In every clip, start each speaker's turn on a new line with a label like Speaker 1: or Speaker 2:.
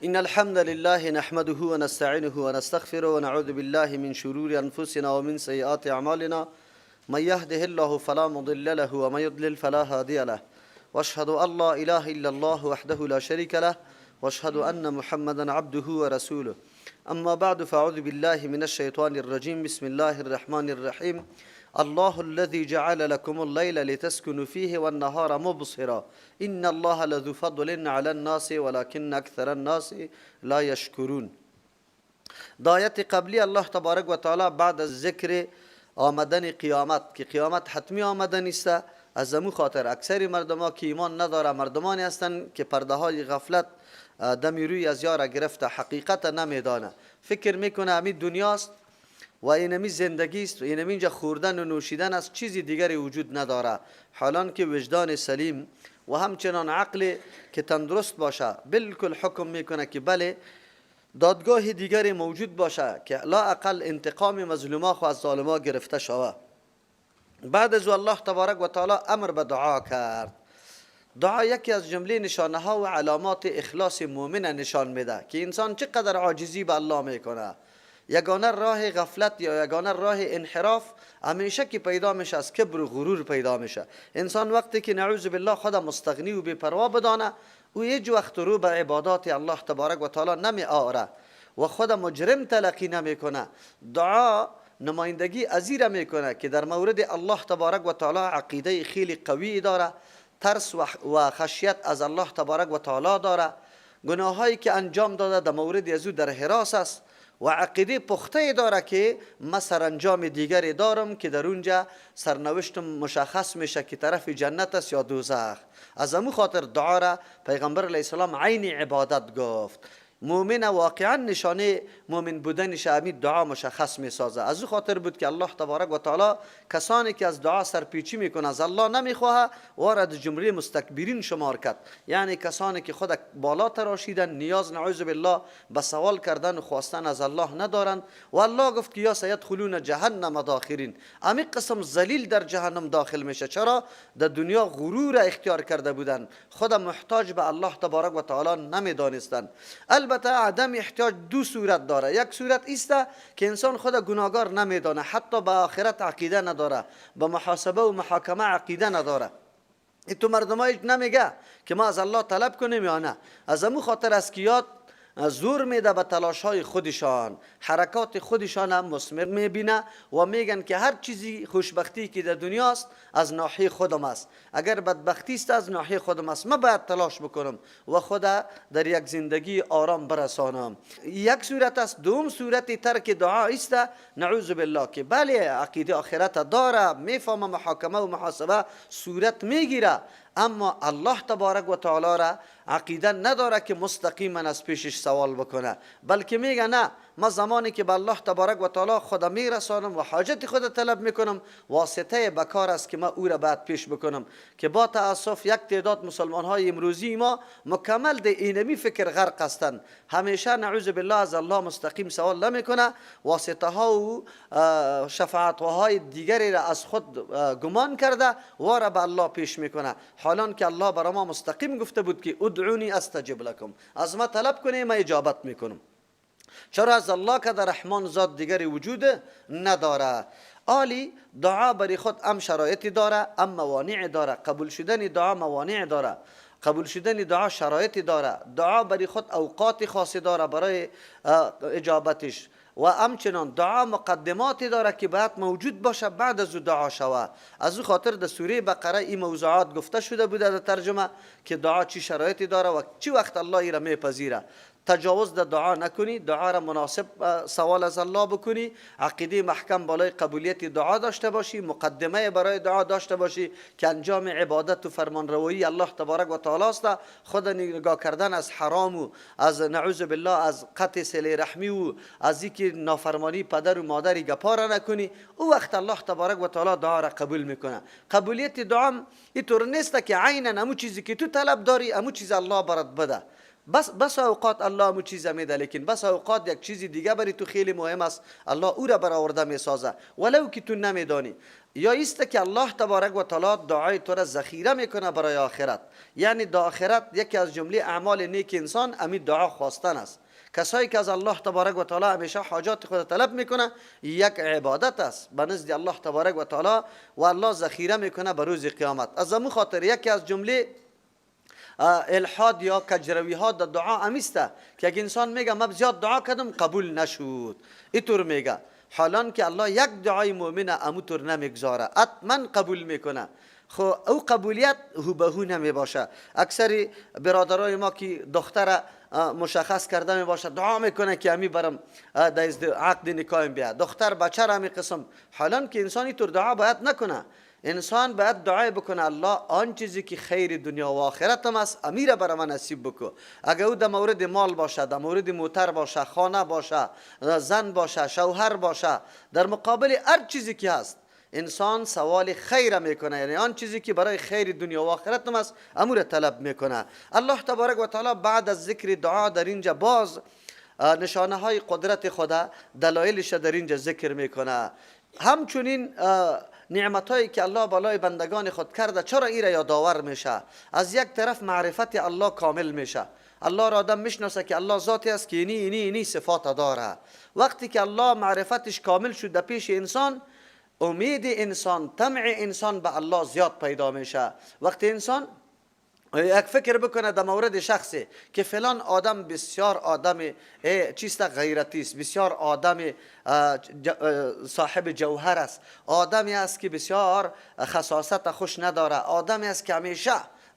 Speaker 1: إن الحمد لله نحمده ونستعينه ونستغفره ونعوذ بالله من شرور أنفسنا ومن سيئات أعمالنا. من يهده الله فلا مضل له ومن يضلل فلا هادي له. واشهد أن لا إله إلا الله وحده لا شريك له واشهد أن محمدا عبده ورسوله. أما بعد، فأعوذ بالله من الشيطان الرجيم. بسم الله الرحمن الرحيم. الله الذي جعل لكم الليل لتسكنوا فيه والنهار مبصرا إن الله لذو فضل على الناس ولكن أكثر الناس لا يشكرون. د آیت قبلی الله تبارک و تعالی بعد از ذکر آمدن قیامت که قیامت حتمی آمدن است، از امو خاطر اکثر مردم ها که ایمان نداره، مردمانی هستند که پرده های غفلت دمی روی از یاره گرفته، حقیقت نمیدانه، فکر میکنه امی دنیاست و اینمی زندگی است و اینمی اینجا خوردن و نوشیدن است، چیزی دیگری وجود نداره. حالان که وجدان سلیم و همچنان عقل که تندرست باشه بالکل حکم میکنه که بله، دادگاه دیگری موجود باشه که لا اقل انتقام مظلوما خو از ظالما گرفته شوه. بعد از الله تبارک و تعالی امر به دعا کرد. دعا یکی از جمله نشانه ها و علامات اخلاص مؤمن نشان میده که انسان چقدر عاجزی به الله میکنه. یگانه راه غفلت یا یگانه راه انحراف همیشه که پیدا میشه، از کبر و غرور پیدا میشه. انسان وقتی که نعوذ بالله خود مستغنی و بی‌پروا بدانه، او هیچ وقت رو به عبادات الله تبارک و تعالی نمی آره و خود مجرم تلقی نمیکنه. دعا نمایندگی ازی میکنه که در مورد الله تبارک و تعالی عقیده خیلی قوی داره، ترس و خشیت از الله تبارک و تعالی داره، گناهایی که انجام داده در مورد ازو در هراس است و عقیده پخته داره که ما سرانجام دیگری دارم که در اونجا سرنوشتم مشخص میشه که طرف جنت است یا دوزخ. از امو خاطر دعا را پیغمبر علیه السلام عین عبادت گفت. مؤمن واقعا نشانه مؤمن بودنش امی دعا مشخص میسازه. از او خاطر بود که الله تبارک و تعالی کسانی که از دعا سرپیچی میکنه، از الله نمیخواه، وارد جمله مستکبرین شمار کرد، یعنی کسانی که خود بالا تراشیدن، نیاز نعوذ بالله به سوال کردن و خواستن از الله ندارند. و الله گفت که یا سیدخلون جهنم داخرین. امی قسم ذلیل در جهنم داخل میشه. چرا؟ در دنیا غرور اختیار کرده بودن، خود محتاج به الله تبارک و تعالی نمیدانستند. البته عدم احتیاج دو صورت داره. یک صورت است که انسان خود گناهگار نمیدانه، حتی به آخرت عقیده نداره، به محاسبه و محاکمه عقیده نداره. تو مردمای نمیگه که ما از الله طلب کنیم یا نه. از امو خاطر است که یاد زور میده به تلاش های خودشان، حرکات خودشان هم مثمر میبینه و میگن که هر چیزی خوشبختی که در دنیاست از ناحیه خودم است، اگر بدبختی است از ناحیه خودم است، من باید تلاش بکنم و خود در یک زندگی آرام برسانم. یک صورت است. دوم صورت ترک دعا است نعوذ بالله که بله، عقیده آخرت داره، میفهمه محاکمه و محاسبه صورت میگیره، اما الله تبارک و تعالی را عقیده نداره که مستقیما از پیشش سوال بکنه، بلکه میگه نه، ما زمانی که به الله تبارک و تعالی خود میرسانم و حاجت خود طلب میکنم، واسطه بکار است که ما او را بعد پیش بکنم. که با تاسف یک تعداد مسلمان های امروزی ما مکمل ده اینمی فکر غرق هستند. همیشه نعوذ بالله از الله مستقیم سوال نمیکنه، واسطه ها و شفاعت های دیگری را از خود گمان کرده و را به الله پیش میکنه، حالان که الله برای ما مستقیم گفته بود که ادعوني استجب لكم، از ما طلب کنی، ما اجابت میکنم. چرا از الله که در رحمان ذات دیگری وجود نداره. آلی دعا بری خود ام شرایطی داره، ام موانع داره. قبول شدن دعا موانع داره، قبول شدن دعا شرایطی داره، دعا بری خود اوقات خاصی داره برای اجابتش و همچنان دعا مقدماتی داره که باید موجود باشه، بعد از او دعا شوه. از او خاطر در سوره بقره این موضوعات گفته شده بوده در ترجمه که دعا چی شرایطی داره و چی وقت الله ای را میپذیره. تجاوز در دعا نکنی، دعا را مناسب سوال از الله بکنی، عقیده محکم بالای قبولیت دعا داشته باشی، مقدمه برای دعا داشته باشی که انجام عبادت و فرمانروایی الله تبارک و تعالی است، خود نگاه کردن از حرام و از نعوذ بالله از قطع صله رحمی و از اینکه نافرمانی پدر و مادری گپا را نکنی. او وقت الله تبارک و تعالی دعا را قبول میکنه. قبولیت دعا اینطور نیست که عینا امو چیزی که تو طلب داری امو چیز الله برات بده. بس اوقات الله همو چیز میده، لیکن بس اوقات یک چیز دیگه برای تو خیلی مهم است، الله او را برآورده میسازه ولو که تو نمیدانی. یا ایست که الله تبارک و تعالی دعای تو را ذخیره میکنه برای آخرت. یعنی در آخرت یکی از جمله اعمال نیک انسان امی دعا خواستن است. کسایی که از الله تبارک و تعالی همیشه حاجات خود طلب میکنه، یک عبادت است به نزد الله تبارک و تعالی و الله ذخیره میکنه به روز قیامت. از امو خاطر یکی از جمله الحاد یا کجروی ها در دعا امیسته که یک انسان میگه من زیاد دعا کردم قبول نشد، اینطور میگه، حالان که الله یک دعای مؤمن اموطور نمیگذاره، حتما قبول میکنه. خو او قبولیت هو به هو نمی باشه. اکثر برادرای ما که دختر مشخص کرده می باشه دعا میکنه که امی برم در عقد نکاح بیا، دختر بچه را می قسم. حالان که انسانی طور دعا باید نکنه، انسان باید دعای بکنه الله آن چیزی که خیر دنیا و آخرت هم است امیر برای من نصیب بکو. اگر او در مورد مال باشه، در مورد موتر باشه، خانه باشه، زن باشه، شوهر باشه، در مقابل هر چیزی که هست انسان سوال خیر میکنه، یعنی آن چیزی که برای خیر دنیا و آخرت هم است امور طلب میکنه. الله تبارک و تعالی بعد از ذکر دعا در اینجا باز نشانه های قدرت خدا دلایلش در اینجا ذکر میکنه. همچنین نعمت هایی که الله بالای بندگان خود کرده چرا ایره یادآور میشه؟ از یک طرف معرفت الله کامل میشه، الله را آدم میشناسه که الله ذاتی است که اینی اینی اینی صفات داره. وقتی که الله معرفتش کامل شد در پیش انسان، امید انسان، طمع انسان به الله زیاد پیدا میشه. وقتی انسان یک فکر بکنه در مورد شخصی که فلان آدم بسیار آدم چیست غیرتی است، بسیار آدم صاحب جوهر است، آدمی است که بسیار خصاصت خوش نداره، آدمی است که همیشه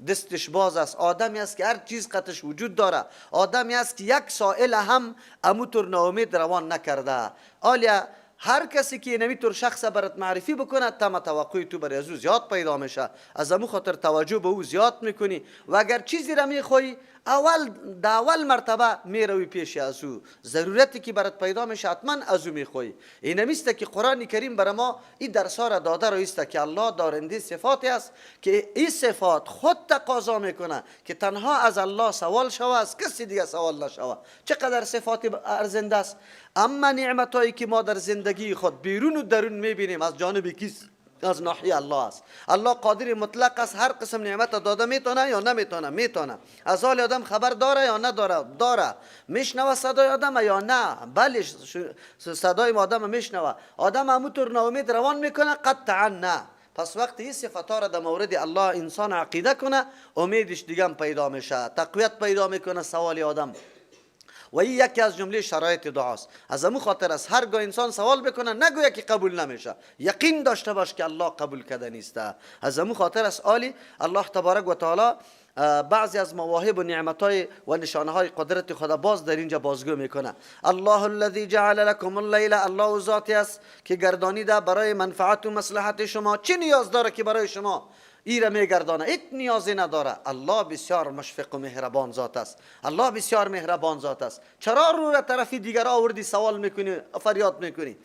Speaker 1: دستش باز است، آدمی است که هر چیز قطش وجود داره، آدمی است که یک سائل هم اموتور ناامید روان نکرده. آلیا هر کسی که نمیتور شخص برات معرفی بکنه تم توقع تو برای از او زیاد پیدا میشه، از امو خاطر توجه به او زیاد میکنی و اگر چیزی را میخوای اول در اول مرتبه میروی پیش از او، ضرورتی که برات پیدا میشه حتما از او میخوای. این نمیسته که قرآن کریم برای ما این درس ها را داده رو ایسته که الله دارنده صفاتی است که این صفات خود تقاضا میکنه که تنها از الله سوال شوه، از کسی دیگه سوال نشوه. چقدر صفات ارزنده است. اما نعمتایی که ما در زندگی خود بیرون و درون میبینیم از جانب کیست؟ از ناحیه الله است. الله قادر مطلق است، هر قسم نعمت داده میتونه یا نمیتونه؟ میتونه. از حال آدم خبر داره یا نداره؟ داره. میشنوه صدای آدم یا نه؟ بله، صدای آدم میشنوه. آدم همونطور ناامید روان میکنه؟ قطعا نه. پس وقتی این صفات را در مورد الله انسان عقیده کنه، امیدش دیگه پیدا میشه، تقویت پیدا میکنه سوال آدم. و این یکی از جمله شرایط دعاست. از امو خاطر است هرگاه انسان سوال بکنه نگوید که قبول نمیشه، یقین داشته باش که الله قبول کرده نیست. از امو خاطر است عالی الله تبارک و تعالی بعضی از مواهب و نعمت‌های و نشانه‌های قدرت خدا باز در اینجا بازگو میکنه. الله الذی جعل لکم اللیل، الله ذاتی است که گردانیده برای منفعت و مصلحت شما. چه نیاز داره که برای شما ایره میگردانه؟ هیچ نیازی نداره. الله بسیار مشفق و مهربان ذات است. الله بسیار مهربان ذات است. چرا رو را طرف دیگر آوردی سوال میکنی، فریاد میکنی؟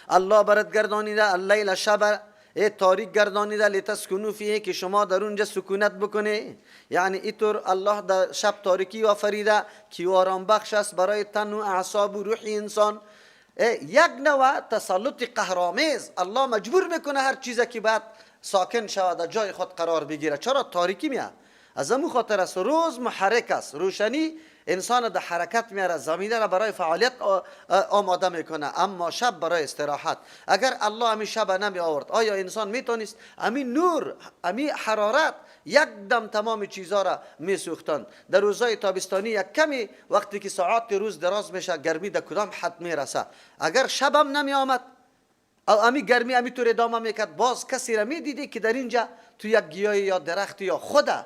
Speaker 1: الله برات گردانیده اللیل شب، ای تاریک گردانیده، لتسکنو فیه، که شما در اونجا سکونت بکنی. یعنی اینطور الله در شب تاریکی آفریده که آرام بخش است برای تن و اعصاب و روح انسان. یک نوع تسلط قهرآمیز الله مجبور میکنه هر چیزی که باید ساکن شود در جای خود قرار بگیره. چرا تاریکی میاد؟ از امو خاطر است روز محرک است، روشنی انسان در حرکت میاره، زمینه را برای فعالیت آماده میکنه، اما شب برای استراحت. اگر الله امی شب نمی آورد، آیا انسان میتونست امی نور، امی حرارت یک دم تمام چیزها را میسوختند؟ در روزهای تابستانی یک کمی وقتی که ساعات روز دراز میشه، گرمی در کدام حد میرسه؟ اگر شبم نمی آمد او امی گرمی امی طور ادامه میکرد، باز کسی را میدیدی که در اینجا تو یک گیاه یا درخت یا خدا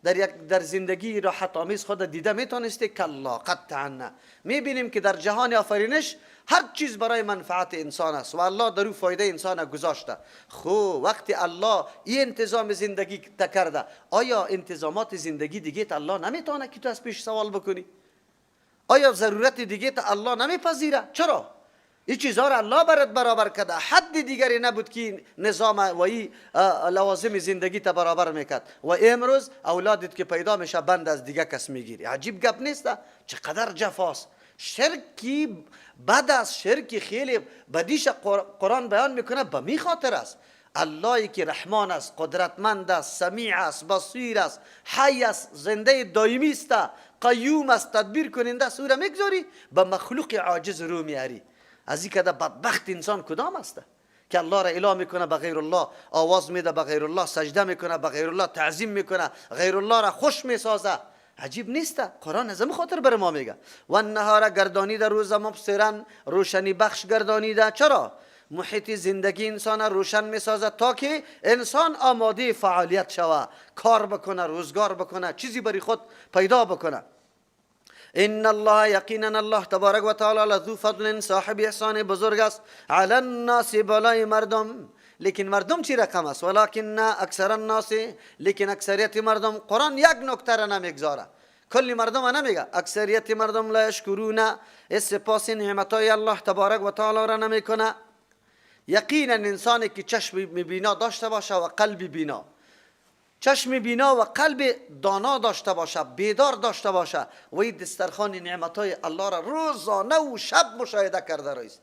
Speaker 1: در یک در زندگی راحت آمیز خود دیده میتونستی؟ کلا، قطعا نه. میبینیم که در جهان آفرینش هر چیز برای منفعت انسان است و الله در او فایده انسان گذاشته. خو وقتی الله این انتظام زندگی تکرده، آیا انتظامات زندگی دیگه الله نمیتونه که تو از پیش سوال بکنی؟ آیا ضرورت دیگه الله نمیپذیره؟ چرا؟ این چیزها را الله برات برابر کرده. حد دیگری نبود که نظام و این لوازم زندگی تا برابر میکرد. و امروز اولادت که پیدا میشه بند از دیگه کس میگیری. عجیب گپ نیست؟ چقدر جفاست. شرکی بد است، شرکی خیلی بدیش قرآن بیان میکنه، به می خاطر است. اللهی که رحمان است، قدرتمند است، سمیع است، بصیر است، حی است، زنده دائمی است، قیوم است، تدبیر کننده است، او را میگذاری به مخلوق عاجز رو میاری. از این که بدبخت انسان کدام است که الله را اله میکنه، به غیر الله آواز میده، به غیر الله سجده میکنه، به غیر الله تعظیم میکنه، غیر الله را خوش میسازه. عجیب نیست؟ قرآن از این خاطر بر ما میگه و النهار گردانیده روز مبصرا، روشنی بخش گردانیده. چرا؟ محیط زندگی انسان روشن میسازه تا که انسان آماده فعالیت شوه، کار بکنه، روزگار بکنه، چیزی برای خود پیدا بکنه. ان الله یقینا الله تبارک و تعالی لذو فضل، صاحب احسان بزرگ است، علی الناس بالای مردم. لیکن مردم چی رقم است؟ ولکن اکثر الناس، لیکن اکثریت مردم. قرآن یک نکته را نمیگذاره، کل مردم نمیگه، اکثریت مردم لا یشکرون، سپاس نعمتای الله تبارک و تعالی را نمیکنه. یقینا انسانی که چشم بینا داشته باشه و قلب بینا، چشم بینا و قلب دانا داشته باشه، بیدار داشته باشه و این دسترخوان نعمتهای الله را روزانه و شب مشاهده کرده رایست،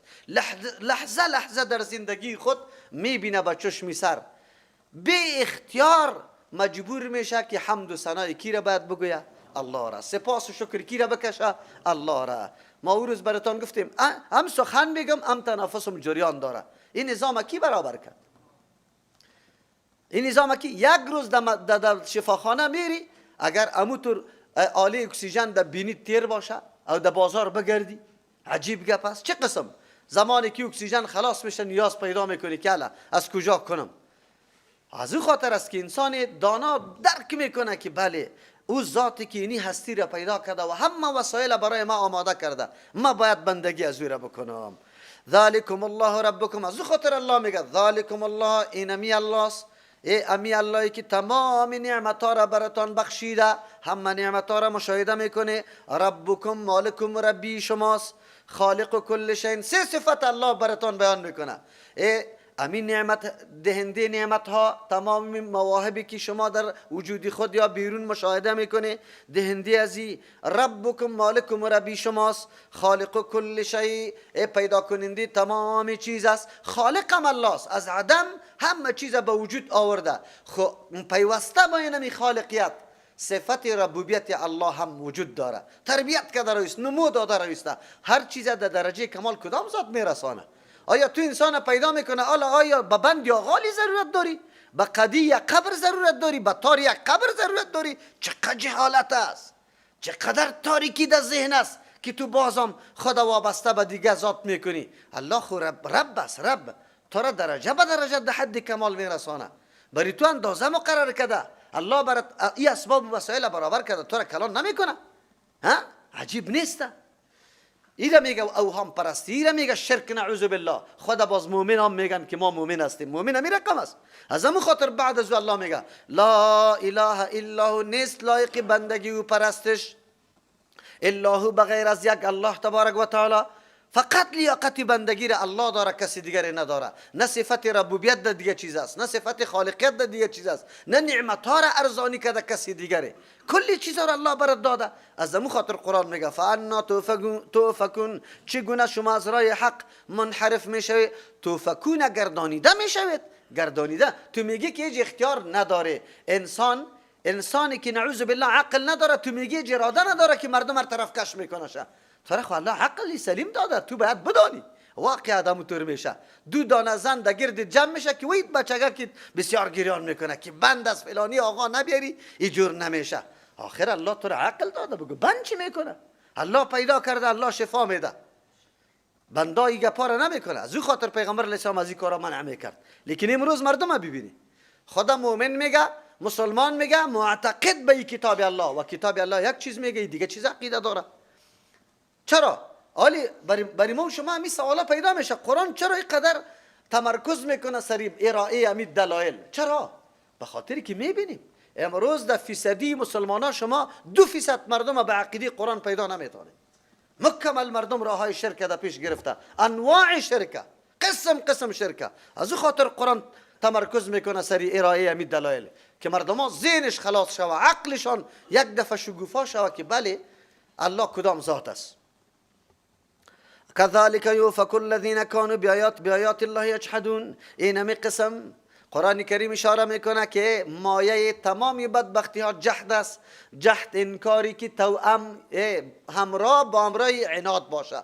Speaker 1: لحظه لحظه در زندگی خود میبینه با چشم سر، بی اختیار مجبور میشه که حمد و ثنای کی را باید بگویه؟ الله را. سپاس و شکر کی را بکشه؟ الله را. ما او روز براتان گفتیم هم سخن میگم هم تنفسم جریان داره. این نظام کی برابر کرد؟ این نظام که یک روز در شفاخانه میری، اگر اموتور آله اکسیژن در بینی تیر باشه او در بازار بگردی، عجیب گپ است. چه قسم زمانی که اکسیژن خلاص میشه نیاز پیدا میکنی که از کجا کنم. از او خاطر است که انسان دانا درک میکنه که بله او ذاتی که اینی هستی را پیدا کرده و همه وسایل برای ما آماده کرده، ما باید بندگی از او را بکنم. ذالکم الله ربکم. از او خاطر الله میگه ذالکم الله، اینمی الله است، ای امی اللهی که تمام نعمتها را براتان بخشیده، همه نعمتها را مشاهده میکنه. ربکم مالکم ربی شماست، خالق کل شیء. سه صفت الله براتان بیان میکنه. ای امی نعمت دهنده نعمت ها، تمام مواهبی که شما در وجود خود یا بیرون مشاهده میکنه، دهنده ازی ربکم مالکم ربی شماست، خالق کل شیء، ای پیدا کننده تمام چیز است. خالق هم الله است، از عدم همه چیز به وجود آورده. خو پیوسته با اینمی خالقیت صفت ربوبیت الله هم وجود داره، تربیت کرده رویست، نمو داده رویست، هر چیز در درجه کمال کدام ذات میرسانه. آیا تو انسان پیدا میکنه؟ آیا به بند یا غالی ضرورت داری؟ به قدی یک قبر ضرورت داری؟ به تار یک قبر ضرورت داری؟ چقدر جهالت است، چقدر تاریکی در ذهن است که تو بازم خود وابسته به دیگه ذات میکنی. الله خو رب است، رب تو را درجه به درجه در حد کمال میرسانه، برای تو اندازه مقرر کرده. الله برات این اسباب و وسایل برابر کرده، تو را کلان نمیکنه. ها عجیب نیست؟ ایره میگه اوهام پرستی، ایره میگه شرک، نعوذ بالله. خدا باز مؤمن هم میگن که ما مؤمن هستیم، مؤمن همی رقم است. از همون خاطر بعد از الله میگه لا اله الا هو، نیست لایق بندگی و پرستش الا هو، بغیر از یک الله تبارک و تعالی. فقط لیاقت بندگی را الله داره، کسی دیگری نداره. نه صفت ربوبیت در دیگه چیز است، نه صفت خالقیت در دیگه چیز است، نه نعمت ها را ارزانی کرده کسی دیگری. کلی چیز را الله برات داده. از همون خاطر قرآن میگه فانا توفکون، چگونه شما از راه حق منحرف میشوید؟ توفکون گردانیده میشوید، گردانیده. تو میگی که هیچ اختیار نداره انسان، انسانی که نعوذ بالله عقل نداره، تو میگی هیچ اراده نداره که مردم هر طرف کش میکنه. تو خو الله عقلی سلیم داده، تو باید بدانی واقع آدم طور میشه. دو دانه زن در گرد جمع میشه که وید بچگه که بسیار گریان میکنه که بند از فلانی آقا نبیاری اینجور نمیشه. آخر الله تو را عقل داده، بگو بند چی میکنه؟ الله پیدا کرده، الله شفا میده، بندای گپا را نمیکنه. از او خاطر پیغمبر علیه السلام از این کارا منع میکرد. لیکن امروز مردم ببینی خدا مؤمن میگه، مسلمان میگه، معتقد به کتاب الله، و کتاب الله یک چیز میگه، دیگه چیز عقیده داره. چرا؟ آلی برای ما شما همی سوالا پیدا میشه. قرآن چرا اینقدر تمرکز میکنه سر ارائه همی دلایل؟ چرا؟ به خاطر که میبینیم امروز در فیصدی مسلمان ها شما 2% مردم به عقیده قرآن پیدا نمیتونه. مکمل مردم راه های شرک در پیش گرفته، انواع شرک، قسم قسم شرک. از او خاطر قرآن تمرکز میکنه سری ارائه امی دلایل که مردم ها ذهنش خلاص شوه، عقلشان یک دفعه شگوفا شوه که بله الله کدام ذات است. كذلك يؤفك الذين كانوا بآیات الله یجحدون. اینمی قسم قرآن کریم اشاره میکنه که مایه تمام بدبختی ها جحد است. جحد انکاری که توأم همراه با همراه عناد باشه.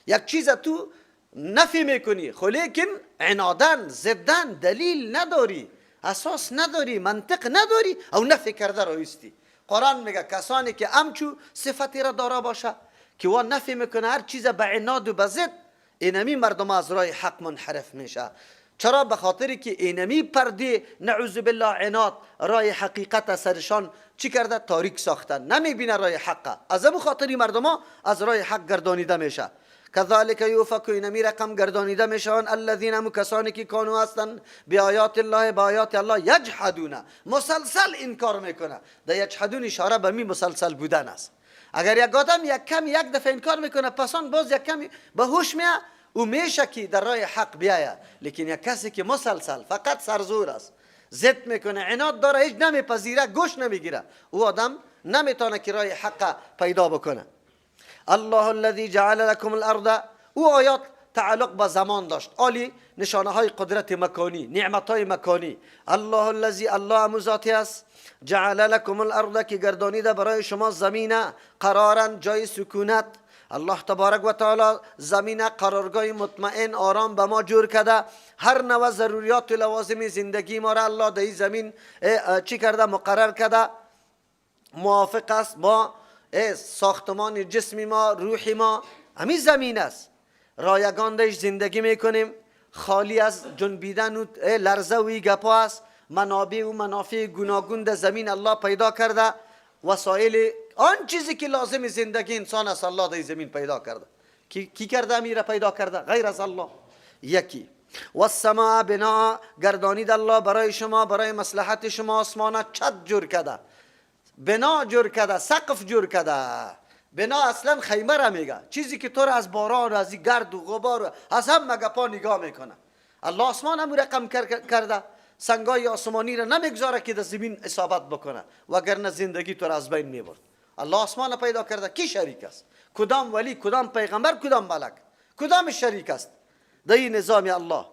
Speaker 1: یک چیز تو نفی میکنی خو لیکن عنادن زدن دلیل نداری، اساس نداری، منطق نداری او نفی کرده رایستی. قرآن میگه کسانی که امچو صفتی را دارا باشه که وا نفی میکنه هر چیز به عناد و به ضد، اینمی مردم از راه حق منحرف میشه. چرا؟ به خاطری که اینمی پرده نعوذ بالله عناد راه حقیقت سرشان چی کرده؟ تاریک ساختن، نمیبینه راه حقه. از امو خاطری مردم ها از راه حق گردانیده میشه. كذلك يؤفك اینمی رقم گردانیده میشوند الذین امو کسانی که کانوا هستند بآیات الله، با آیات الله یجحدون، مسلسل انکار میکنه. در یجحدون اشاره به می مسلسل بودن است. اگر یک آدم یک کم یک دفعه انکار میکنه پسان باز یک کمی به هوش میاد او میشه که در راه حق بیاید. لیکن یک کسی که مسلسل فقط سرزور است، ضد میکنه، عناد داره، هیچ نمیپذیره، گوش نمیگیره، او آدم نمیتونه که راه حق پیدا بکنه. الله الذي جعل لكم الارض، او آیات تعلق به زمان داشت، آلی نشانه های قدرت مکانی، نعمت های مکانی. الله الذي، الله امو ذاتی است، جعل لكم الارض که گردانیده برای شما زمینه، قرارا جای سکونت. الله تبارک و تعالی زمین قرارگاه مطمئن آرام به ما جور کرده. هر نوع ضروریات و لوازم زندگی ما را الله در این زمین چی کرده؟ مقرر کرده. موافق است با ساختمان جسم ما، روح ما. همین زمین است، رایگان درش زندگی میکنیم، خالی از جنبیدن و لرزه و گپا است. منابع و منافع گوناگون در زمین الله پیدا کرده. وسایل آن چیزی که لازم زندگی انسان است الله در زمین پیدا کرده. کی کرده امیره پیدا کرده غیر از الله؟ یکی. والسماء بنا، گردانید الله برای شما، برای مصلحت شما آسمان چت جور کرده، بنا جور کرده، سقف جور کرده. بنا اصلا خیمه را میگه، چیزی که تو را از باران و از گرد و غبار و از هم مگپا نگاه میکنه. الله آسمان هم رقم کرده، سنگای آسمانی را نمیگذاره که در زمین اصابت بکنه، وگرنه زندگی تو را از بین میبرد. الله آسمان پیدا کرده، کی شریک است؟ کدام ولی، کدام پیغمبر، کدام ملک، کدام شریک است در این نظام الله؟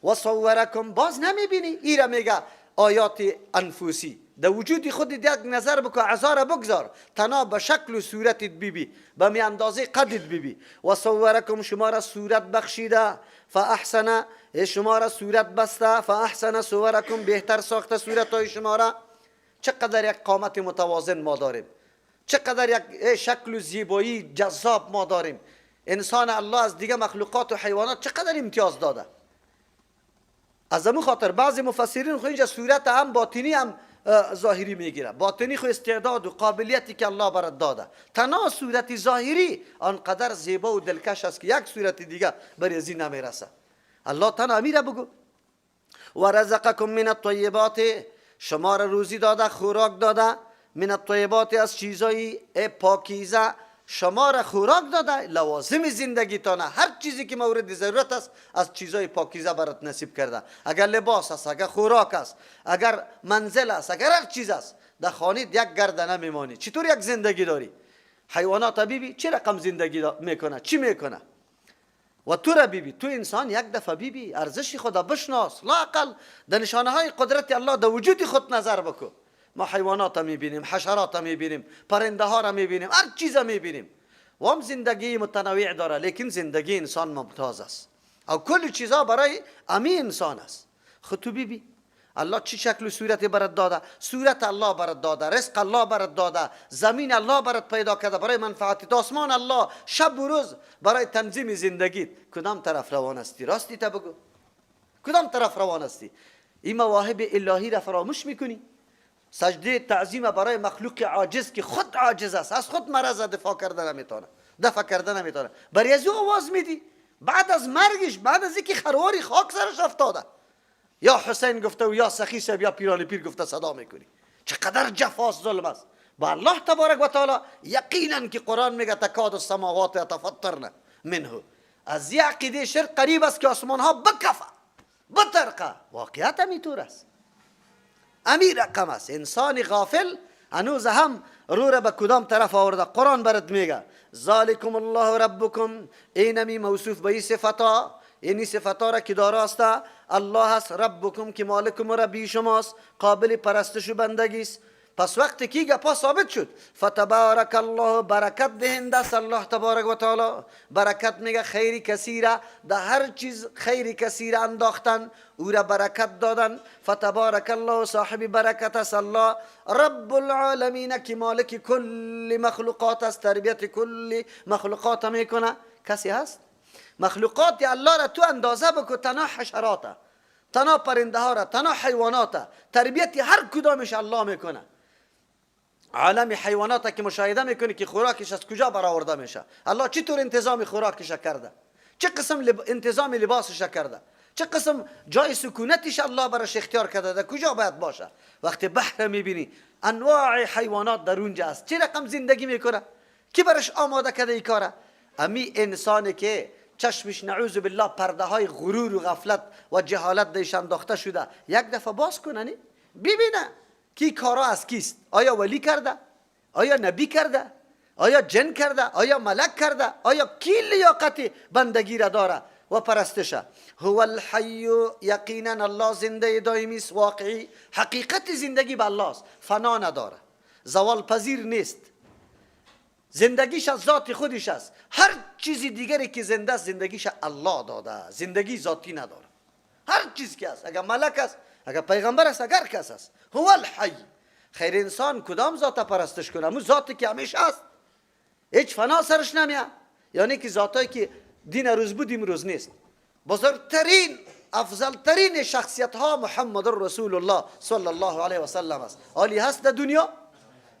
Speaker 1: و صورکم، باز نمیبینی ایره میگه آیات انفسی، در وجود خود یک نظر بکن، عزا را بگذار، تنها به شکل و صورتت بیبی، به می اندازه قدت بیبی. و صورکم، شما را صورت بخشیده، فاحسن، شما را صورت بسته، فاحسن صورکم، بهتر ساخته صورت های شما را. چقدر یک قامت متوازن ما داریم، چقدر یک شکل و زیبایی جذاب ما داریم. انسان الله از دیگه مخلوقات و حیوانات چقدر امتیاز داده. از امو خاطر بعضی مفسرین خو اینجا صورت هم باطنی هم ظاهری میگیره. باطنی خو استعداد و قابلیتی که الله برات داده، تنها صورت ظاهری آنقدر زیبا و دلکش است که یک صورت دیگه بر ازی نمیرسه. الله تنها امیره بگو. و رزقکم من الطیبات، شما را روزی داده، خوراک داده، من الطیبات، از چیزای پاکیزه شما را خوراک داده، لوازم زندگیتانه، هر چیزی که مورد ضرورت است از چیزای پاکیزه برات نصیب کرده. اگر لباس است، اگر خوراک است، اگر منزل است، اگر هر چیز است، در خانه یک گرده نمیمانی. چطور یک زندگی داری؟ حیوانات بیبی چه رقم زندگی میکنه، چی میکنه؟ و تو را بیبی، تو انسان یک دفعه بیبی، ارزش خدا بشناس، لااقل در نشانه های قدرت الله در وجود خود نظر بکن. ما حیوانات میبینیم، حشرات میبینیم، پرنده ها را میبینیم، هر چیز میبینیم. و هم زندگی متنوع داره، لیکن زندگی انسان ممتاز است. او کل چیزا برای امی انسان است. خود تو بیبی الله چی شکل و صورت برات داده، صورت الله برات داده، رزق الله برات داده، زمین الله برات پیدا کرده برای منفعت، آسمان الله شب و روز برای تنظیم زندگیت. کدام طرف روان هستی؟ راستی تا بگو، کدام طرف روان هستی؟ این مواهب الهی را فراموش میکنی؟ سجده تعظیم برای مخلوق عاجز که خود عاجز است، از خود مرض دفاع کرده نمیتونه، دفع کرده نمیتونه، برای از او آواز میدی بعد از مرگش، بعد از اینکه خرواری خاک سرش افتاده، یا حسین گفته و یا سخی صاحب یا پیران پیر گفته صدا میکنی. چقدر جفاست، ظلم است. با الله تبارک و تعالی یقینا که قرآن میگه تکاد السماوات یتفطرن منه، از یک عقیده شرک قریب است که آسمان ها بکفه بترقه. واقعیت همیطور است، امی رقم است. انسان غافل هنوز هم رو را به کدام طرف آورده؟ قرآن برات میگه ذالکم الله ربکم، اینمی موصوف به این صفتا، اینی صفتا را که دارا است الله است، ربکم که مالکم و ربی شماست، قابل پرستش و بندگی است. پس وقتی که گپا ثابت شد فتبارک الله، برکت دهنده است الله تبارک و تعالی. برکت میگه خیر کثیره، در هر چیز خیر کثیره انداختن، او را برکت دادن. فتبارک الله صاحب برکت است الله رب العالمین که مالک کل مخلوقات است، تربیت کل مخلوقات میکنه. کسی هست مخلوقات الله را تو اندازه بکو، تنها حشرات، تنها پرنده ها را، تنها حیوانات، تربیت هر کدامش الله میکنه. عالم حیوانات که مشاهده میکنی که خوراکش از کجا برآورده میشه، الله چطور انتظام خوراکش کرده، چه قسم انتظام لباسش کرده، چه قسم جای سکونتش الله براش اختیار کرده، در کجا باید باشه. وقتی بحر میبینی انواع حیوانات در اونجا است، چه رقم زندگی میکنه، کی براش آماده کرده این کاره. امی انسانی که چشمش نعوذ بالله پرده های غرور و غفلت و جهالت دیش انداخته شده، یک دفعه باز کنه ببینه کی کارا از کیست، آیا ولی کرده، آیا نبی کرده، آیا جن کرده، آیا ملک کرده، آیا کی لیاقت بندگی را داره و پرستشه. هو الحی، یقینا الله زنده دائمی است، واقعی حقیقت زندگی به الله است، فنا نداره، زوال پذیر نیست، زندگیش از ذات خودش است. هر چیز دیگری که زنده است زندگیش الله داده، زندگی ذاتی نداره. هر چیز که است، اگر ملک است، اگر پیغمبر است، اگر کس است، هو الحی. خیر انسان کدام ذات پرستش کنه؟ همون ذاتی که همیشه است، هیچ فنا سرش نمیاد. یعنی که ذاتایی که دین روز بود امروز نیست. بزرگترین افضلترین شخصیت ها محمد رسول الله صلی الله علیه و سلم است. آلی هست در دنیا؟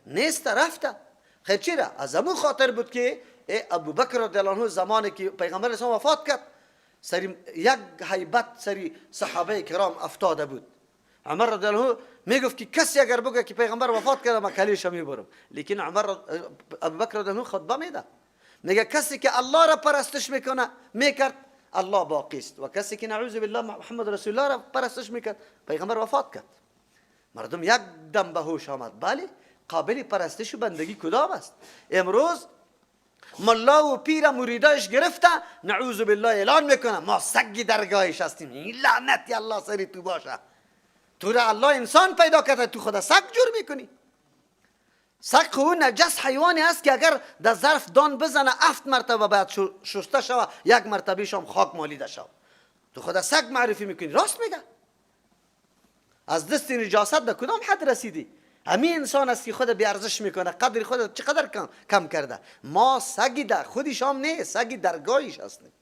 Speaker 1: نیست، رفته. خیر چرا؟ از همون خاطر بود که ابوبکر رضی الله عنه زمانی که پیغمبر اسلام وفات کرد، سری یک هیبت سری صحابه کرام افتاده بود. عمر رضی الله عنه میگفت که کسی اگر بگه که پیغمبر وفات کرده من کلیش میبرم، لیکن عمر ابوبکر رضی الله عنه خطبه میده، میگه کسی که الله را پرستش میکنه میکرد الله باقی است، و کسی که نعوذ بالله محمد رسول الله را پرستش میکرد پیغمبر وفات کرد. مردم یک دم به هوش آمد، بله قابل پرستش و بندگی کدام است؟ امروز ملا و پیر مریدایش گرفته، نعوذ بالله اعلان میکنه ما سگ درگاهش هستیم، این لعنتی الله سری تو باشه، تو را الله انسان پیدا کرده، تو خدا سگ جور میکنی. سگ خو نجس حیوانی است که اگر در ظرف دان بزنه 7 مرتبه باید شسته شوه، یک مرتبه هم خاک مالیده شوه. تو خدا سگ معرفی میکنی. راست میگه. از دست نجاست در کدام حد رسیدی؟ همین انسان است که خود بی ارزش میکنه، قدر خود چقدر کم کرده. ما سگی در خودش هم نه، سگی درگاهش هستیم.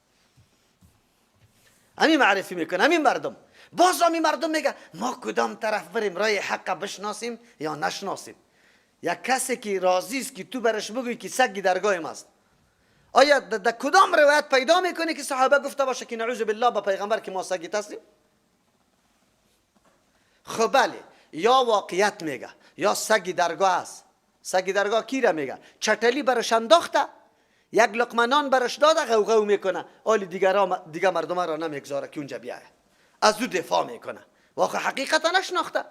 Speaker 1: همین معرفی میکنه همین مردم. باز همین مردم میگه ما کدام طرف بریم، رای حق بشناسیم یا نشناسیم؟ یک کسی که راضی است که تو برش بگویی که سگی درگاه ماست، آیا در کدام روایت پیدا میکنی که صحابه گفته باشه که نعوذ بالله با پیغمبر که ما سگی هستیم؟ خب بله، یا واقعیت میگه یا سگی درگاه است. سگی درگاه کی را میگه؟ چتلی برش انداخته، یک لقمه نان برش داده، غوغو میکنه، آلی دیگه مردم را نمیگذاره که اونجا بیایه، از او دفاع میکنه. واقع حقیقت نشناخته.